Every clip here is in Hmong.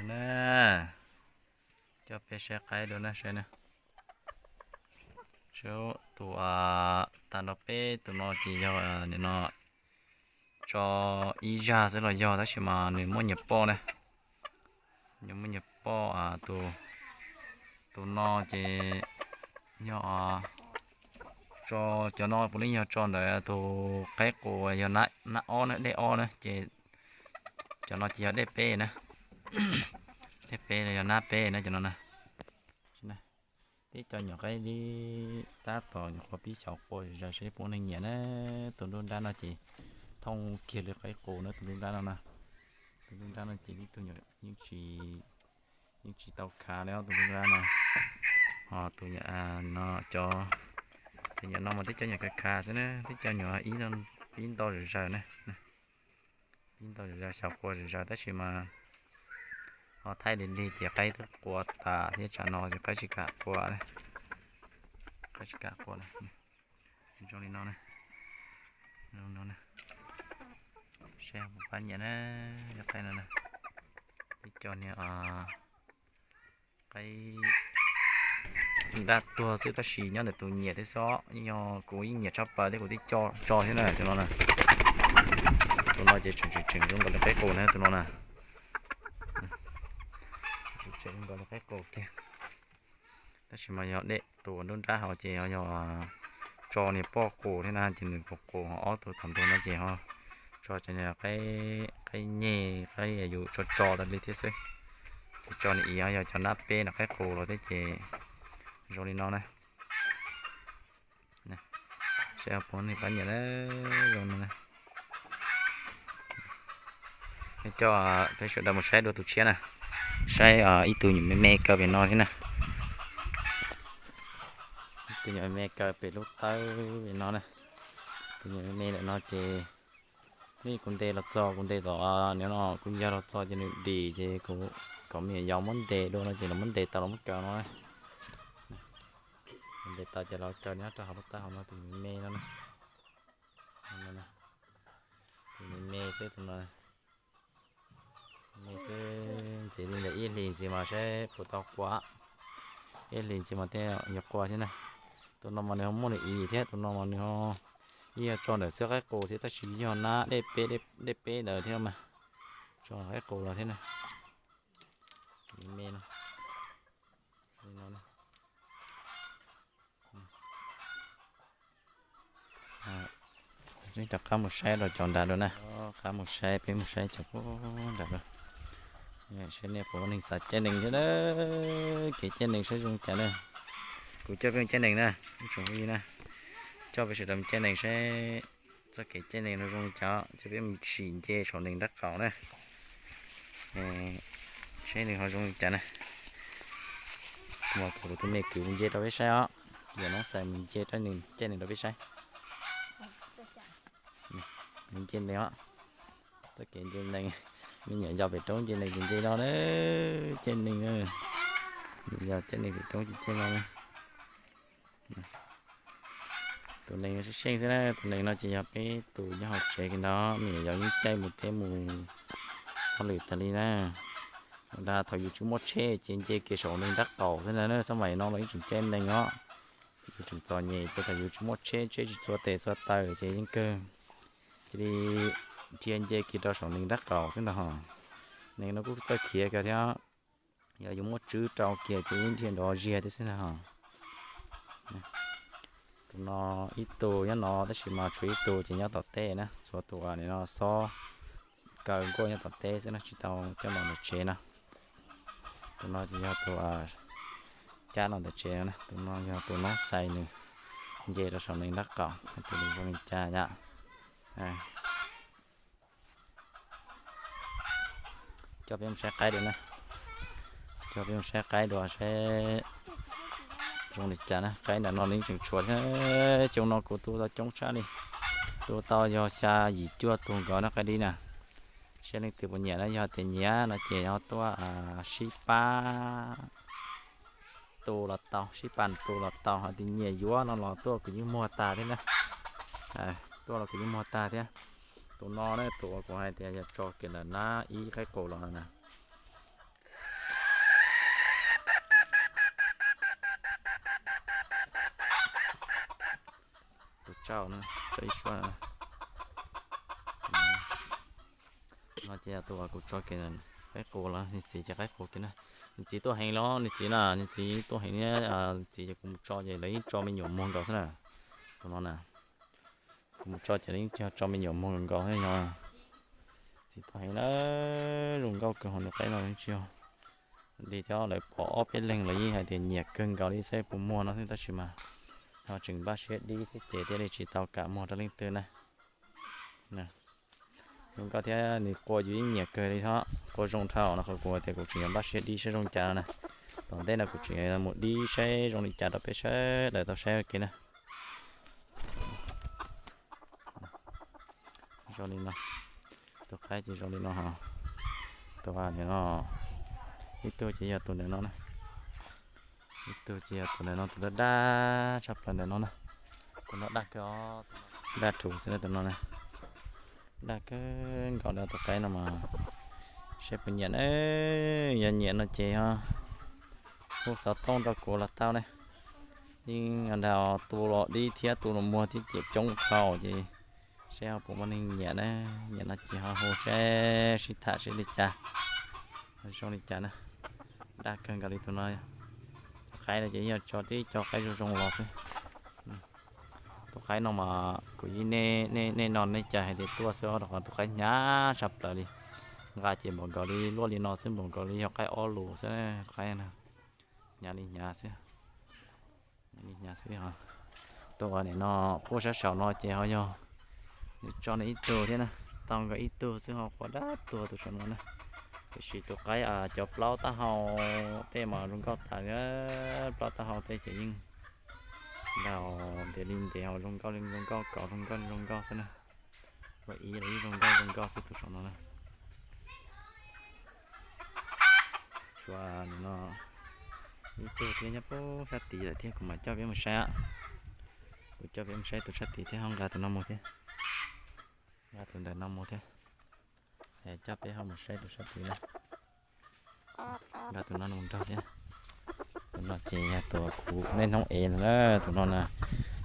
Na, coj peb saib qaib dua na, saib na. Saib tus tag nrho peb tus no ces yog nim no tso ib zag xwb los yog, tab sis mas nws muaj nyias poj na. Nws muaj nyias poj. Tus no ces yog tso, cov no puav leej yog tso ntawm tus qaib qus yog nab ob na, dej ob na, ces cov no ces yog dej peb na. Dej peb yog nab peb na cov no na. Tib co nyuam qaib dib tab tom nyuam qhuav pib xyaum qua zom zaws seb puas muaj neeg nyiam na. Tus nruab nrab no ces thooj kiag li qaib qus na, tus nruab nrab no na. Tus nruab nrab no ces tib tug yeej tsis, yeej tsis tau khav li os, tus nruab nrab no. Ho tus no, cov, cov nyuam no mas tib co nyuam khav khav xwb na, tib co nyuam pib nto zom zaws na. Pib nto zom zaws, xyaum qua zom zaws tab sis mas ho thaij li lig ces qaib twb qua tas thiab, tsam no ces qaib tsis kam qua, qaib tsis kam qua na. Zoo li no na, zoo no na. Saib puas pab nyiam na, cov qaib no na. Tib co niag qaib daj tuag xwb tab sis nyob ntawm tus nyiam thiab xwb, yog kuv yeej nyiam tshaj plaws thiab kuv twb tso thiab na, tus no na. Tus no ces tseem tseem tseem zoo nkaus li qaib qus na, tus no na. Tseem zoo nkaus li qaib qus kiag. Tab sis mas yog dej tus nruab nrab hauv ces yog tso niag poj qus thiab na, ces nws qus qus, ho ob tug tom ntug no ces ho tso cov niag qaib nyeg, qaib yus tso tso tas li thiab xwb. Ces tso niag ib yog cov nab peb no, qaib qus los thiab ces zoo li no na. Saib puas muaj neeg pab nyiam na, zoo no na. Coj peb sawv daws mus saib dua tus tshiab na. Saib ib tug nyuam me me kaw pem no thiab na. Ib tug nyuam me me kaw pem lub tawb pem no na. Tus nyuam me me ntawm no ces nej, kuv ntes los txog, kuv ntes tom no, kuv yog los txog ces nws dim ces kuv kom me nyuam yaus muab ntes dua no ces los muab ntes tau los muab kaw no. Ntes tau ces los kaw nyob rau hauv lub tawb hauv no, tus me me no na. Tus me me xwb tus no. Me xwb, ntxiv li ntawm ib hlis ntxiv mas saib puas tau qua. Ib hlis ntxiv mas thiaj yuav qua thiab na. Tus no mas nws ho muaj nws ib thiab, tus no mas nws ho ib yog tso ntawm xwb qaib qus thiab tab sis yog nab dej peb, dej peb ntawd thiab mas tso qaib qus los thiab na. Me no. Rov qab mus saib rau cov nrad dua na. Rov qab mus saib, peb mus saib cov nrad dua. Saib nej puas muaj neeg xav caij nees thiab na. Kev caij nees saib zoo li cas na. Kuv coj peb mus caij nees na, ib tsoom phooj ywg na. Coj peb sawv daws mus caij nees saib txoj kev caij nees no zoo li cas, coj peb mus sim nce saum nees nrab qaum na. Saib nws ho zoo li cas na. Kuv mam kom kuv tus me kwv mus nce rau peb saib os. Yog no xav mus nce rau nws caij nees rau peb saib. Mus nce nees os. Txoj kev nce nees, me nyuam yaus pem roob nce nees ces nce no na. Caij nees, me nyuam yaus caij nees pem roob ces caij no. Tus nees no seej seej xwb na, tus nees no ces yog peb tus nyob hauv tsev kiag no, me nyuam yaus yeej caij mus teb mus hauj lwm tas li na. Dag thaum yus tsis muaj tsheb ces nce kiag saum nees nrab qaum xwb na, xab maim no los yeej tseem caij nees os. Yus tseem txom nyem ces thaum yus tsis muaj tsheb, tsheb tsis txhua tes txhua taw ces yeej kawg cia li dhia nce kiag rau saum nees nrab qaum xwb ntag hos. Nees no kuj txawj khiav kawg thiab, yog yus muab tswb rau kiag ces yeej dhia nrov ziag thiab xwb ntag hos. Tus no ib tug nyob no tab sis mas tshuav ib tug ces nyob tom teb na, tshuav tus nim no xob kaw nkuaj nyob tom teb xwb no, tsis tau coj los ntawm tsev no. Tus no ces yog tus cab los ntawm tsev no na, tus no yog tus noob xais nws nce rau saum nees nrab qaum, tus nws zoo li cas yom. Coj peb mus saib qaib dua na. Coj peb mus saib qaib dua saib zoo li cas na. Qaib nram no nws tseem tshuav thiab. Xyoo no kuv tu tau coob tshaj li, tu tau yog xya yim cuaj tug nkaus na qaib dib na. Saib leej twg puas nyiam na, yog tias nyiam no ces ho tuaj sib pab tu los tau, sib pab tu los tau, ho tias nyiam yuav no los tuaj kuv yeej muag tag thiab na. Tuaj los kuv yeej muag tag thiab. Tus no ne, tus uas kuv hais tias yog tso kiag ntawm nab ib qaib qus los no na. Tsau na, tso ib suab. No ces yog tus uas kuv tso kiag qaib qus los nws txiv ces qaib qus kiag na. Nws txiv tuaj heev los nws txiv na, nws txiv tuaj heev thiab, txiv ces kuv mus tso ces lawv yeej tso me nyuam muag nkaus xwb na. Tus no na, kuv mus tso ces lawv yeej tso me nyuam muag nkaus thiab yog txiv tuaj heev na, zoo nkauj kawg hauv nws qaib no tsis yog li thiab lawv pom ob peb leeg lawv yeej hais tias nyiam kawg nkaus li saib puas muag no xwb tab sis mas ho tseem npaj siab dib thiab ces thiaj li tsis tau kam muag rau leej twg na. Zoo nkauj thiab nws qua yus yeej nyiam kawg li thiab qua zoo dhau no qhov kuv tias kuv tseem yuav npaj siab dib saib zoo cas no na. Tom ntej no kuv tseem yuav mus dib saib zoo li cas rau peb sawv daws tau saib ua ke na. Zoo li no, tus qaib ces zoo li no ho. Tus nim no, ib tug ces yog tus ntawm no na. Ib tug ces yog tus ntawm no, tus daj daj tshaj plaws ntawm no na. Tus no daj kawg os, daj rhuv xwb na tus no na. Daj kawg nkaus li tus qaib no mas. Seb puas nyiam na, yog nyiam no ces ho hu xov tooj rau kuv los tau na. Yeej nrog tu los dib thiab tu los muag thiab ces coob dhau ces seb ho puas muaj neeg nyiam na. Nyiam no ces ho hu seb sib tham seb li cas, zoo li cas na. Daj kawg nkaus li tus no. Tus qaib no ces yog tso tib co qaib zoo zoo los xwb. Tus qaib no mas kuv yeej, nej no nej cas hais tias tuaj xwb os, rau qhov tus qaib hnyav tshaj plaws li. Nqa ces npaum nkaus li luaj li no xwb, npaum nkaus li yog qaib ob lus xwb tus qaib no. Hnyav li hnyav xwb. Hnyav li hnyav xwb ho. Tus uas nim no puag sab saum no ces ho yog nws tso nws ib tug thiab na, tau nkawd ib tug xwb ho quav dab tuag tus saum no na. Tiam sis tus qaib cov plaub taub hau tej mas zoo nkauj tas, plaub taub hau tej ces yeej ntaus ntev li ntev ho zoo nkauj li zoo nkauj, kaus zoo nkauj li zoo nkauj xwb na. Ua ib los ib zoo nkauj zoo nkauj xwb tus saum no na. Tshuav no ib tug thiab nyob puag sab tid lawm thiab, kuv mam coj peb mus saib. Kuv coj peb mus saib tus sab tid thiab ho nqa tus no mus thiab. Nqa tus ntawm no mus thiab. Coj peb ho mus saib tus sab tid na. Nqa tus no mus nrog thiab. Tus no ces yog tus kuv niaj hnub ev na, tus no na,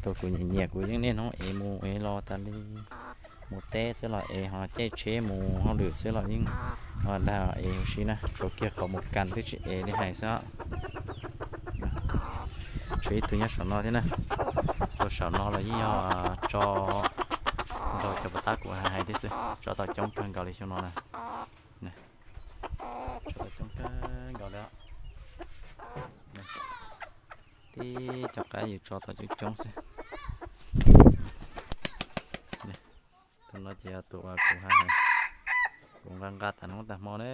tus kuv nyiam nyiam kuv yeej niaj hnub ev mus ev los tas li. Mus teb xwb los ev, ho caij tsheb mus hauj lwm xwb los yeej ho dag ev huv si na, tshuav kiag qhov mus kas twb tsis ev li hais xwb. Tshuav ib tug nyob saum no thiab na. Tus saum no los yeej yog tso nrog cov puas tab kuv hais thiab xwb, tso tau coob kawg nkaus li xyoo no na. Tso tau coob kawg nkaus li. Tib co qaib yus tso tau coob coob xwb. Tus no ces yog tus uas kuv hais, kuv nqa nqa tas hnub tas hmo na,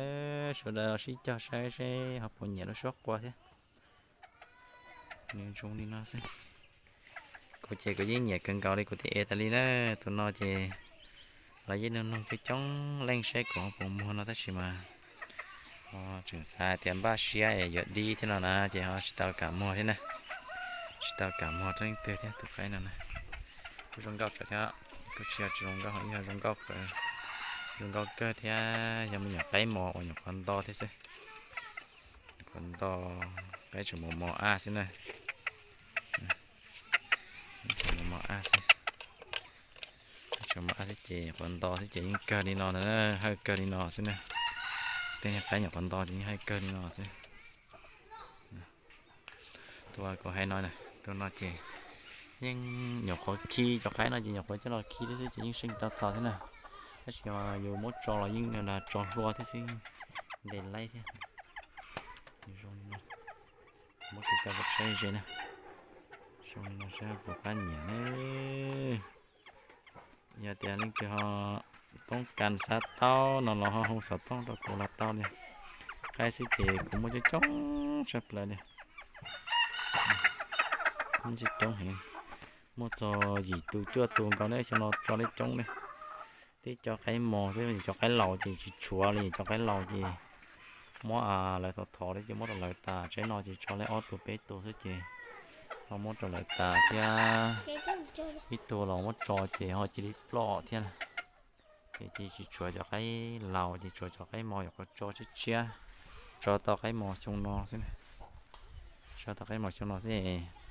sawv daws los sib cog saib seb ho puas nyiam lub suab qua thiab. Nws zoo li no xwb. Kuv ces kuv yeej nyiam kawg nkaus li, kuv thiaj ev tas li na. Tus no ces los yeej nug nug coob coob leej seb kuv ho puas muag no tab sis mas ho tseem xav tias npaj siab es yuav dib thiab no na ces ho tsis tau kam muag thiab na. Tsis tau kam muag rau leej twg thiab tus qaib no na. Kuj zoo nkauj thiab, kuj tsis yog tsis zoo nkauj, yog zoo nkauj, zoo nkauj kawg thiab, yog me nyuam qaib mos uas nyuam qhuav nto thiab xwb. Nyuam qhuav nto, qaib tseem mos mos ab xwb na. Tseem mos mos ab xwb. Tseem mos ab xwb ces nyuam qhuav nto xwb ces yeej kawg li no na, hawj kawg li no xwb na. Tej niag qaib nyuam qhuav nto ces yeej hawj kawg li no xwb. Tus kuv hais no, tus no ces yeej nyuam qhuav khi, cov qaib no ces nyuam qhuav coj los khi thiab xwb ces yeej seej tau txog thiab na. Tab sis yus muab tso los yeej tso hlua thiab xwb, ntes laib thiab. Zoo li no, muab kiag coj saib ze na. Zoo li no saib puas pab nyiam na. Yog tias leej twg ho toob kas xav tau no los ho hu xov tooj rau kuv los tau li. Qaib xwb ces kuv muaj coob coob tshaj plaws li. Muaj coob coob heev, muaj txog yim tus cuaj tus nkaus ne, xyoo no tso li coob li. Tib co qaib mos xwb, cov qaib laus ces tsis tshuav li, cov qaib laus ces muab lawv thov thov li ces muab rau lawv tas, tsaib no ces tso li ob tug peb tug xwb ces ho muab rau lawv tas thiab. Ib tug los muab tso ces ho cia li ploj thiab. Ces cia tsis tshuav cov qaib laus ces tshuav cov qaib mos nyuam qhuav tso tshiab tshiab, tso tau qaib mos xyoo no xwb. Tso tau qaib mos xyoo no xwb.